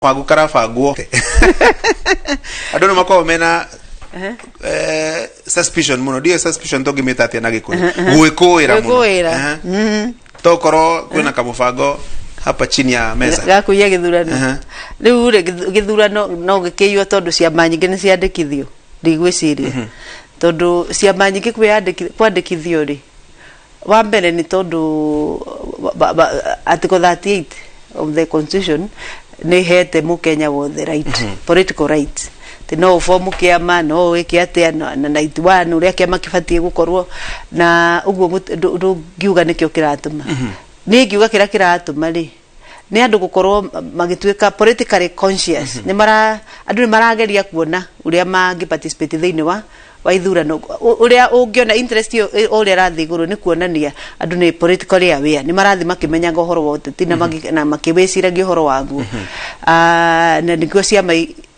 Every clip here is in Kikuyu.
Kamũbango karabangwo, andũ nĩ makoragwo mena suspicion mũno. Ndiũĩ suspicion tũngĩmĩta atĩa na Gĩkũyũ, gwĩkũĩra mũno. Gwĩkũĩra. Tokorwo kwĩna kamũbango hapa chini ya meza. Gakũiya gĩthurano. Rĩu rĩ, gĩthurano no gĩkĩiywo tondũ ciama nyingĩ nĩ ciandĩkithio. Ndigwĩciria tondũ ciama nyingĩ kwandĩkithio rĩ, wa mbere nĩ tondũ article 38 of the constitution nĩ ĩhete mũkenya wothe right, political right, atĩ no ũbomu kĩama, no wĩke atĩa na 91 ũrĩa kĩama kĩbatiĩ gũkorwo na ũguo. Ndũngiuga nĩkĩo kĩratũma. Niĩ ngiuga kĩrĩa kĩratũma rĩ, nĩ andũ gũkorwo magĩtuĩka politically conscious. Nĩ mara andũ nĩ marageria kuona ũrĩa mangĩ participate thĩinĩ wa ithurano. Ũrĩa ũngĩona interest ĩyo ũrĩa ĩrathiĩ igũrũ nĩ kuonania andũ nĩ politically aware, nĩ marathiĩ makĩmenyaga ũhoro wa ũteti na makĩwĩciragia ũhoro waguo. Na nĩkĩo ciama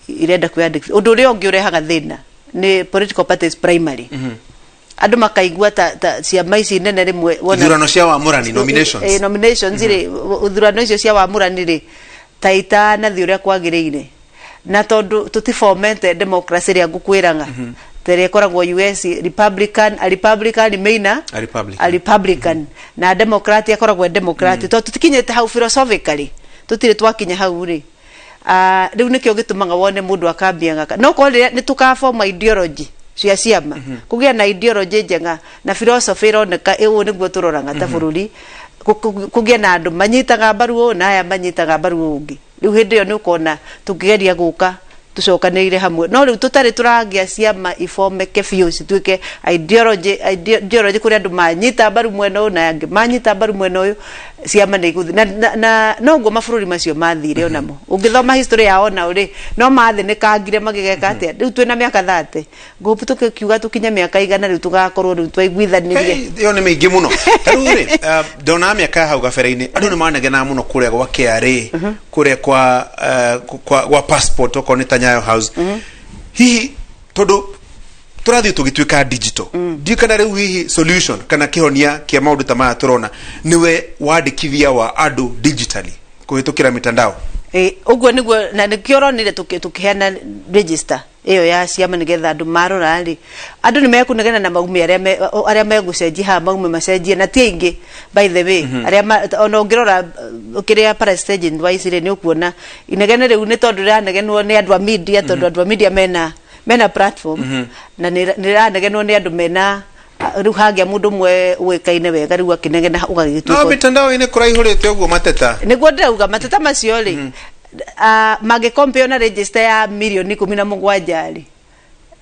irenda kwĩyandĩkithia. Ũndũ ũrĩa ũngĩ ũrehaga thĩna nĩ political parties primary, andũ makaigua ta ciama ici nene rĩmwe Ithurano cia wamũrani, nominations. Nominations rĩ, ithurano icio cia wamũrani rĩ, ta itanathiĩ ũrĩa kwagĩrĩire, na tondũ tũtifomete democracy ĩrĩa ngũkwĩraga ta ĩrĩa ĩkoragwo US, Republican, a Republican remain a A Republican. A Republican, na Democrat akoragwo e Democrat, tondũ tũtikinyĩte hau philosophically, tũtirĩ twakinya hau rĩ. Rĩu nĩkĩo gĩtũmaga wone mũndũ akambia gaka no korwo rĩrĩa nĩ tũkaboma ideology cia ciama, kũgĩa na ideology njega na philosophy ĩroneka ũũ nĩguo tũroraga ta bũrũri, kũgĩe na andũ manyitaga mbaru ũũ na aya manyitaga mbaru ũũ ũngĩ. Rĩu hĩndĩ ĩyo nĩ ũkona tũkĩgeria gũka tũcokanĩrĩire hamwe, no rĩu tũtarĩ tũragĩa ciama ibomeke biũ cituĩke ideology kũrĩa andũ manyita mbaru mwena ũyũ na angĩ manyita mbaru mwena ũyũ, ciama nĩ igũthiĩ na noguo mabũrũri macio mathire. Onamo ũngĩthoma history yao nao rĩ, no mathĩnĩkangire magĩgeka atĩa. Rĩu twĩna mĩaka 30, ngũpu tũkiuga tũkinye mĩaka 100 rĩu tũgakorwo rĩu twaiguithanirie. Hey, ĩyo nĩ mĩingĩ mũno. Ta rĩu rĩ, ndona mĩaka ya hau gabere-inĩ andũ nĩ manegenaga mũno kũrĩa gwa KRA, kũrĩa kwa passport, okorwo nĩ ta Nyayo House. Hihi tondũ tũrathiĩ tũgĩtuĩka digital, ndiũĩ kana rĩu hihi solution kana kĩhonia kĩa maũndũ ta maya tũrona nĩwe wandĩkithia wa andũ digitally kũhĩtũkĩra mitandao? Ũguo nĩguo, na nĩkĩo ũronire tũkĩheana register ĩyo ya ciama nĩgetha andũ marora rĩ, andũ nĩ mekũnegena na maume arĩa arĩa megũcenjia haha maume macenjie, na ti aingĩ by the way arĩa ona ũngĩrora kĩrĩa percentage wise rĩ, nĩ ũkuona inegene rĩu nĩ tondũ rĩranegenwo nĩ andũ a media, tondũ andũ a media mena platform, na nĩ rĩranegenwo nĩ andũ mena rĩu hagĩa mũndũ ũmwe ũĩkaine wega rĩu akĩnegena No ũgagĩtuĩka mitandao-inĩ kũraihũrĩte ũguo mateta. Nĩguo ndĩrauga mateta macio rĩ, mangĩkompeo na register ya mirioni 17 rĩ,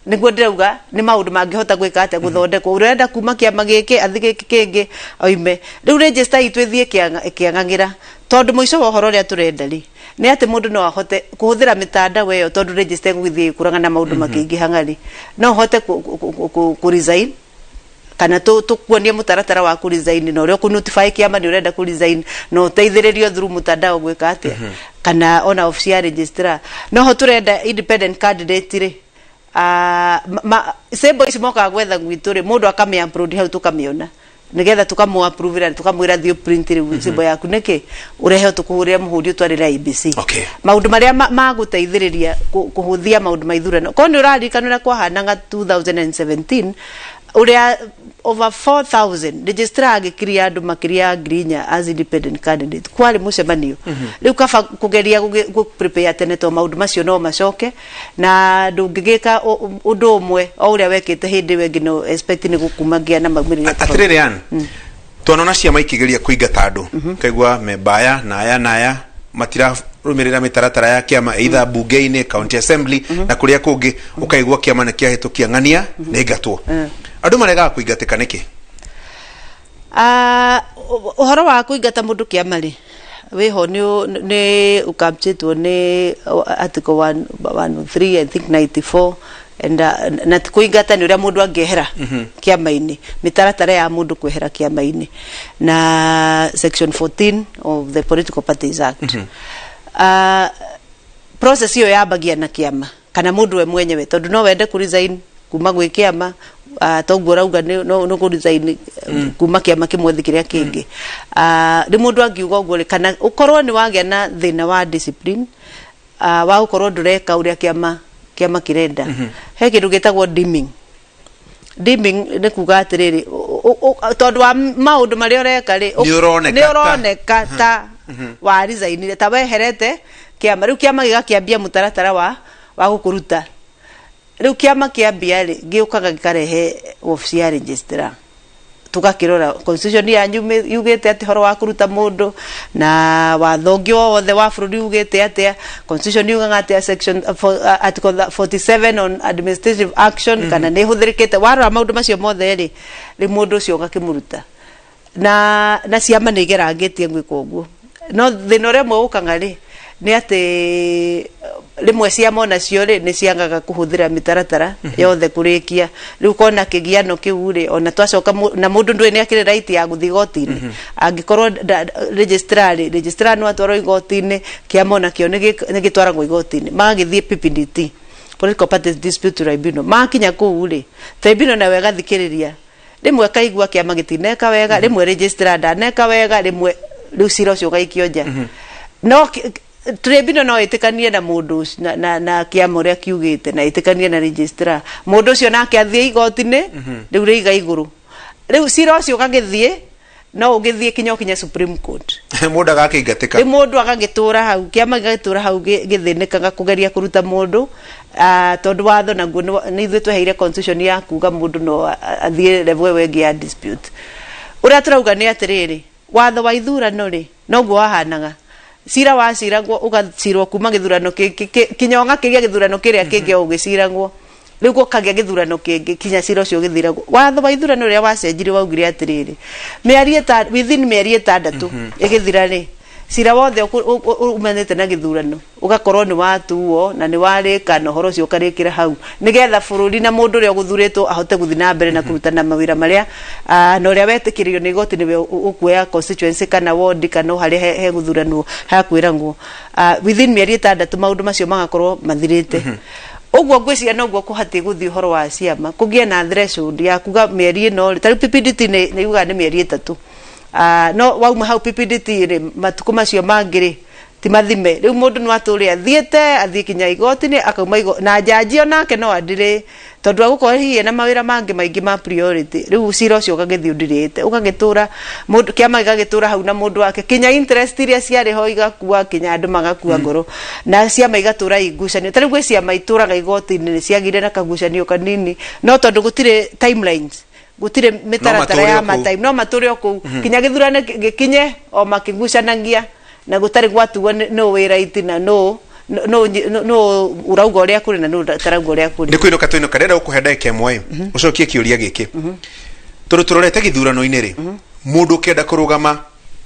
nĩguo ndĩrauga nĩ maũndũ mangĩhota gwĩka atĩa gũthondekwo. Ũrenda kuma kĩama gĩkĩ athi gĩkĩ kĩngĩ oime, rĩu register itũ ĩthiĩ ĩkĩang'ang'ĩra, tondũ mũico wa ũhoro ũrĩa tũrenda rĩ, nĩ atĩ mũndũ no ahote kũhũthĩra mĩtandao ĩyo, tondũ register ĩgũgĩthiĩ ĩkũraga na maũndũ makĩingĩhaga rĩ, no ũhote kũ resign kana tũkuonie mũtaratara wa kũ resign na ũrĩa ũkũ notify kĩama nĩ ũrenda kũ resign na ũteithĩrĩrio through mtandao gwĩka atĩa, kana ona office ya registrar. Noho tũrenda independent candidate rĩ, symbol ici mokaga gwetha gwitũ rĩ, mũndũ akamĩ upload hau tũkamĩona nigetha tukamũ approve na tukamwĩra thiĩ print rĩu symbol yaku nĩkĩ ũrehe tũkũhũrĩre mũhũri ũtwarĩre IEBC. Maũndũ marĩa magũteithĩrĩria kũhũthia maũndũ ma ithurano, korwo nĩ ũraririkana ũrĩa kwahanaga 2017, ũrĩa over 4000 registrar agĩkiria andũ makĩria ya 4,000 as independent candidate, kwarĩ mũcemanio. Rĩu kaba kũgeria gũ prepare tene to maũndũ macio no macoke, na ndũngĩgĩka ũndũ ũmwe o ũrĩa wekĩte hĩndĩ ĩyo ĩngĩ no expect nĩ gũkumagia na maumĩrĩra tofauti. Atĩrĩrĩ Ann, twanona ciama ikĩgeria kũingata andũ, kaigua membaya na aya na aya matirarũmĩrĩra mĩtaratara ya kĩama, either bunge-inĩ, county assembly na kũrĩa kũngĩ, ũkaigua kĩama nĩ kĩahĩtũkia ng'ania nĩ ingatwo. Andũ maregaga kũingatĩka nĩkĩ? Ũhoro wa kũingata mũndũ kĩama rĩ, wĩho nĩ ũkapchĩtwo nĩ article 103, I think 94, and na ti kũingata, nĩ ũrĩa mũndũ angĩehera kĩama-inĩ, mĩtaratara ya mũndũ kwehera kĩama-inĩ na section 14 of the Political Parties Act. Process ĩyo yambagia na kĩama kana mũndũ we mwenyewe, tondũ no wende kũ resign kuma gwĩ kĩama, toguo ũrauga no kũ resign kuma kĩama kĩmwe thi kĩrĩa kĩngĩ. Rĩ mũndũ angiuga ũguo rĩ, kana ũkorwo nĩ wagĩa na thĩna wa discipline. wa gũkorwo ndũreka ũrĩa kĩama kĩrenda, he kĩndũ gĩtagwo deeming. Deeming nĩ kuga atĩrĩrĩ, tondũ wa maũndũ marĩa ũreka rĩ, Nĩ ũroneka nĩ ũroneka ta wa resignire, ta weherete kĩama. Rĩu kĩama gĩgakĩambia mũtaratara wa gũkũruta. Rĩu kĩama kĩambia rĩ, gĩũkaga gĩkarehe wabici ya registrar, tũgakĩrora constitution yanyu yugĩte atĩ horo wa kũruta mũndũ na watho ũngĩ o wothe wa bũrũri ugĩte atĩa. Constitution yugaga atĩa, section article 47 on administrative action, kana nĩ ĩhũthĩrĩkĩte. Warora maũndũ macio mothe rĩ, rĩu mũndũ ũcio ũgakĩmũruta. Na ciama nĩ igerangĩtie gwĩka ũguo, no thĩna ũrĩa ũmwe ũkaga rĩ, nĩ atĩ rĩmwe ciama onacio rĩ, nĩ ciagaga kũhũthĩra mĩtaratara yothe kũrĩkia. Rĩu kona kĩgiano kĩu rĩ, ona twacoka na mũndũ ndũĩ nĩ akĩrĩ right ya gũthiĩ igoti-inĩ. Angĩkorwo registrar rĩ, registrar no atwarwo igoti-inĩ, kĩama onakĩo nĩ gĩtwaragwo igoti-inĩ. Magagĩthiĩ PPDT, Political Parties Dispute Tribunal. Makinya kũu rĩ, tribunal nayo ĩgathikĩrĩria, rĩmwe kaigua kĩama gĩtineka wega, rĩmwe registrar ndaneka wega, rĩmwe rĩu cira ũcio ũgaikio nja. No tribunal no ĩtĩkanie na mũndũ ũcio, na kĩama ũrĩa kiugĩte, na ĩtĩkanie na registrar. Mũndũ ũcio nake athiĩ igoti-inĩ rĩu rĩiga igũrũ. Rĩu cira ũcio ũgagĩthiĩ, no ũgĩthiĩ kinya ũkinye Supreme Court. Mũndũ agakĩingatĩka. Rĩu mũndũ agagĩtũra hau, kĩama gĩgagĩtũra hau gĩthĩnĩkaga kũgeria kũruta mũndũ, tondũ watho naguo nĩ ithuĩ tweheire constitution ya kuga mũndũ no athiĩ level ĩyo ĩngĩ ya dispute. Ũrĩa tũrauga nĩ atĩrĩrĩ, watho wa ithurano rĩ, noguo wahanaga. Cira waciragwo, ũgacirwo kuma gĩthurano kinya ũgakĩria gĩthurano kĩrĩa kĩngĩ o ũgĩciragwo. Rĩu gũkagĩa gĩthurano kĩngĩ kinya cira ũcio ũgĩthiragwo. Watho wa ithurano ũrĩa wacenjirio waugire atĩrĩrĩ, mĩeri within mĩeri 6 ĩgĩthira rĩ, cira wothe umanĩte na gĩthurano ũgakorwo nĩ watuo na nĩ warĩka, na ũhoro ũcio ũkarĩkĩra hau, nĩgetha bũrũri na mũndũ ũrĩa ũgũthurĩtwo ahote gũthiĩ na mbere na kũrutana mawĩra marĩa, na ũrĩa wetĩkĩrĩrio nĩ igoti nĩwe ũkuoya constituency kana ward kana o harĩa hegũthuranwo hakwĩragwo. Within mĩeri 6 maũndũ macio magakorwo mathirĩte. Ũguo ngwĩciria noguo kũbatiĩ gũthiĩ ũhoro wa ciama, kũgĩe na threshold ya kuga mĩeri ĩno rĩ. Ta rĩu PPDT nĩ yugaga nĩ mĩeri 3. No wauma hau PPDT rĩ, matukũ macio mangĩ rĩ, ti mathime. Rĩu mũndũ no atũre athiĩte, athiĩ kinya igoti-inĩ, akauma na njanji onake no adirĩ, tondũ agũkorwo hihi ena mawĩra mangĩ maingĩ ma priority. Rĩu cira ũcio ũgagĩthiĩ ũdirĩte, ũgagĩtũra, mũndũ kĩama gĩgagĩtũra hau na mũndũ wake, kinya interest iria ciarĩ ho igakua, kinya andũ magakua ngoro na ciama igatũra igucanio. Ta rĩu gwĩ ciama itũraga igoti-inĩ nĩ ciagire na kagucanio kanini, no tondũ gũtirĩ timelines, gũtirĩ mĩtaratara matũre ya o kũu. Matime no matũre o kũu kinya gĩthurano gĩkinye o makĩgucanagia na gũtarĩ gwatuo nũ wĩ right na nũ ũrauga ũrĩa kũrĩ na nũ ũtarauga ũrĩa kũrĩ. Nĩ kwĩnũka twĩnũka, ndĩrenda gũkũhe ndagĩka ĩmwe ũcokie kĩũria gĩkĩ. Tondũ tũrorete gĩthurano-inĩ rĩ, mũndũ ũkĩenda kũrũgama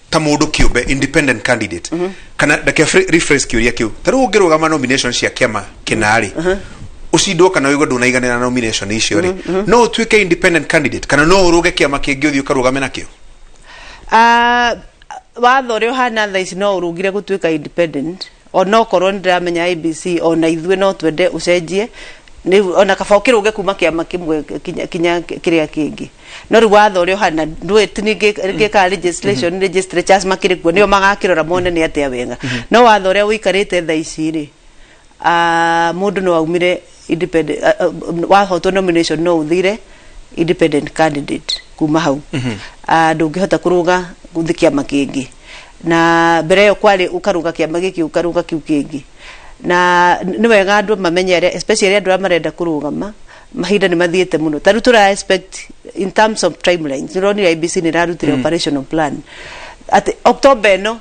ta mũndũ kĩũmbe, independent candidate, kana ndeke rephrase kĩũria kĩu, ta rĩu ũngĩrũgama nomination cia kĩama kĩna rĩ, ũcindwo kana ũigue ndũnaiganĩra na nomination icio rĩ, no ũtuĩke independent candidate kana no ũrũge kĩama kĩngĩ ũthiĩ ũkarũgame nakĩo? Watho ũrĩa ũhana thaa ici, no ũrũgire gũtuĩka independent, onokorwo nĩ ndĩramenya IEBC ona ithuĩ no twende ũcenjie. Nĩ ona kaba ũkĩrũge kuma kĩama kĩmwe kinya kĩrĩa kĩngĩ, no rĩu watho ũrĩa ũhana ndũĩ ngĩka legislation, legislatures makĩrĩ kuo nĩo magakĩrora mone nĩ atĩa wega. No watho ũrĩa ũikarĩte thaa ici rĩ, mũndũ no aumire independent, wahotwo nomination no ũthire independent candidate kuma hau. Ndũngĩhota kũrũga gũthiĩ kĩama kĩngĩ, na mbere ĩyo kwarĩ ũkarũga kĩama gĩkĩ, ũkarũga kĩu kĩngĩ. Na nĩ wega andũ mamenye arĩa, especially andũ arĩa marenda kũrũgama, mahinda nĩ mathiĩte mũno. Ta rĩu tũra expect in terms of timelines, nĩũronire IEBC nĩ ĩrarutire operational plan atĩ October ĩno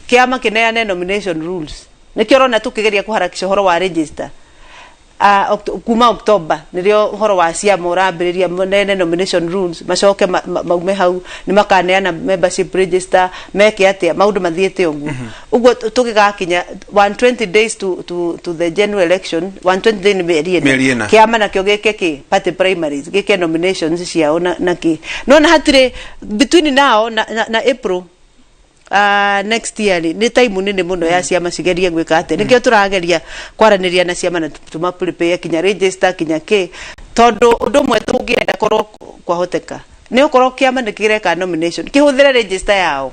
kĩama kĩneane nomination rules. Nĩkĩo ũrona tũkĩgeria kũharakisha ũhoro wa register. Kuma October nĩrĩo ũhoro wa ciama ũrambĩrĩria, maneane nomination rules, macoke maume hau nĩ makaneana membership register, meke atĩa, maũndũ mathiĩte ũguo ũguo tũgĩgakinya 120 days to the general election. 120 days nĩ mĩeri Mĩeri ĩna. Ĩna. Kĩama nakĩo gĩke kĩ party primaries, gĩke nominations ciao na kĩ no na hatirĩ between now na April next year rĩ, nĩ time nene mũno ya ciama cigerie gwĩka atĩa. Nĩkĩo tũrageria kwaranĩria na ciama na tũma prepare kinya register kinya kĩ, tondũ ũndũ ũmwe tũngĩenda korwo kwahoteka nĩ ũkorwo kĩama nĩ kĩreka nomination kĩhũthĩre register yao.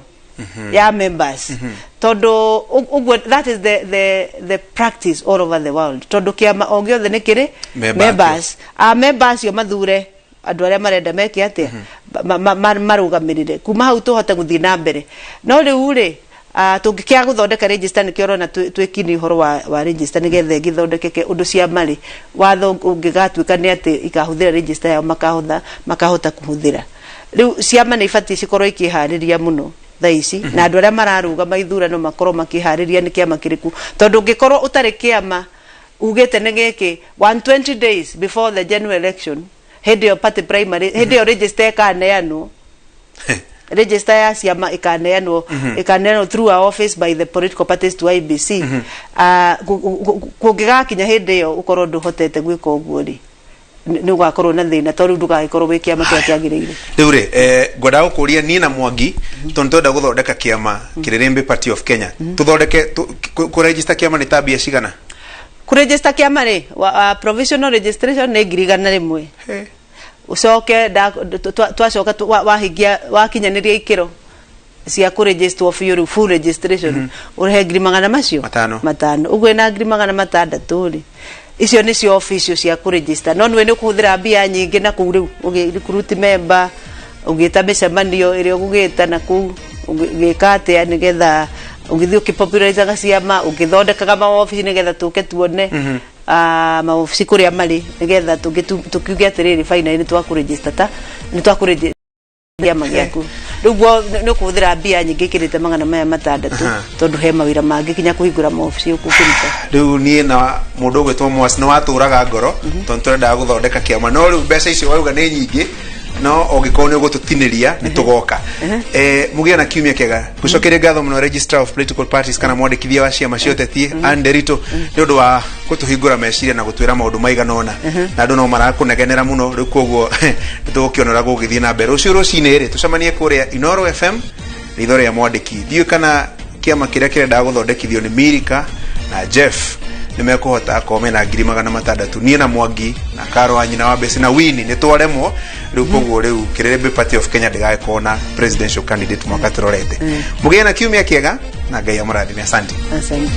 Ya members, tondu uguo that is the practice all over the world, tondu kiama o giothe nĩ kĩrĩ member. Members, a members acio mathure andũ arĩa marenda meke atĩa, marũgamĩrĩre kuma hau tũhote gũthiĩ na mbere. No rĩu rĩ, tũngĩkĩaga gũthondeka register, nĩkĩo ũrona twĩkini ũhoro wa register nĩgetha ĩgĩthondekeke ũndũ ciama rĩ, watho ũngĩgatuĩka nĩ atĩ ikahũthĩra register yao, makahota kũhũthĩra. Rĩu ciama nĩ ibatiĩ cikorwo ikĩharĩria mũno thaa ici, na andũ arĩa mararũgama ithurano makorwo makĩharĩria nĩ kĩama kĩrĩkũ, tondũ ũngĩkorwo ũtarĩ kĩama ugĩte nĩ gĩkĩ 120 days before the general election, hĩndĩ ĩyo party primary, hĩndĩ ĩyo register ĩkaneanwo, register ya ciama ĩkaneanwo through our office by the political parties to IEBC. Kũngĩgakinya hĩndĩ ĩyo ũkorwo ndũhotete gwĩka ũguo rĩ, nĩ ũgakorwo na thĩna, tondũ rĩu ndũgagĩkorwo wĩ kĩama kĩrĩa kĩagĩrĩire. Rĩu rĩ, ngwendaga gũkũria niĩ na Mwangi, tondũ twenda gũthondeka kĩama Kĩrĩrĩmbĩ Party of Kenya, tũthondeke kũregister kĩama nĩ ta mbia cigana? Kũregister kĩama rĩ, provisional registration nĩ 100,000. Ucoke twacoka wahingia, wakinyanĩria ikĩro cia kũregisterwo biũ, rĩu full registration, ũrĩhe ngiri magana macio 500. 500. Ũguo ĩna 600,000 rĩ, icio nĩcio official cia kũregister. No nĩwe nĩ ũkũhũthĩra mbia nyingĩ na kũu rĩu ũgĩ recruit member, ũgĩta mĩcemanio ĩrĩa ũgũgĩta na kũu, ũgĩka atĩa nĩgetha ũgĩthiĩ ũkĩpopularizaga ciama, ũgĩthondekaga mawobici nĩgetha tũke tuone mawobici kũrĩa marĩ, nĩgetha tũkiuge atĩrĩrĩ, finally nĩ twakũregister, ta nĩ twakũregister kĩama gĩaku. Rĩu guo nĩ ũkũhũthĩra mbia nyingĩ ikĩrĩte 600. Tondũ he mawĩra mangĩ kinya kũhingũra mawobici ũkũruta. Rĩu niĩ na mũndũ ũgwĩtwo Mwas nĩ watũraga ngoro, tondũ tũrendaga gũthondeka kĩama, no rĩu mbeca icio wauga nĩ nyingĩ, no ũngĩkorwo nĩ ũgũtũtinĩria nĩ tũgoka. Mũgĩe na kiumia kĩega. Ngũcokerie ngatho mũno Registrar of Political Parties kana mwandĩkithia wa ciama cia ũteti Anne Nderitu nĩ ũndũ wa gũtũhingũra meciria na gũtwĩra maũndũ maigana ũna, na andũ no marakũnegenera mũno. Rĩu koguo nĩ tũgũkĩona ũrĩa gũgĩthiĩ na mbere. Rũciũ rũcinĩ rĩ, tũcemanie kũrĩa Inoro FM, ritho rĩa mwandĩki. Ndiũĩ kana kĩama kĩrĩa kĩrendaga gũthondekithio nĩ Mirika na Jeff nĩ mekũhota akorwo mena 600,000. Niĩ na Mwangi na Karo wa nyina wa Mbeci na Winnie nĩ twaremwo. Rĩu koguo rĩu Kĩrĩrĩmbĩ Party of Kenya ndĩgagĩkorwo na presidential candidate mwaka tũrorete. Mũgĩe na kiumia kĩega na Ngai amũrathime. Asante. Asante.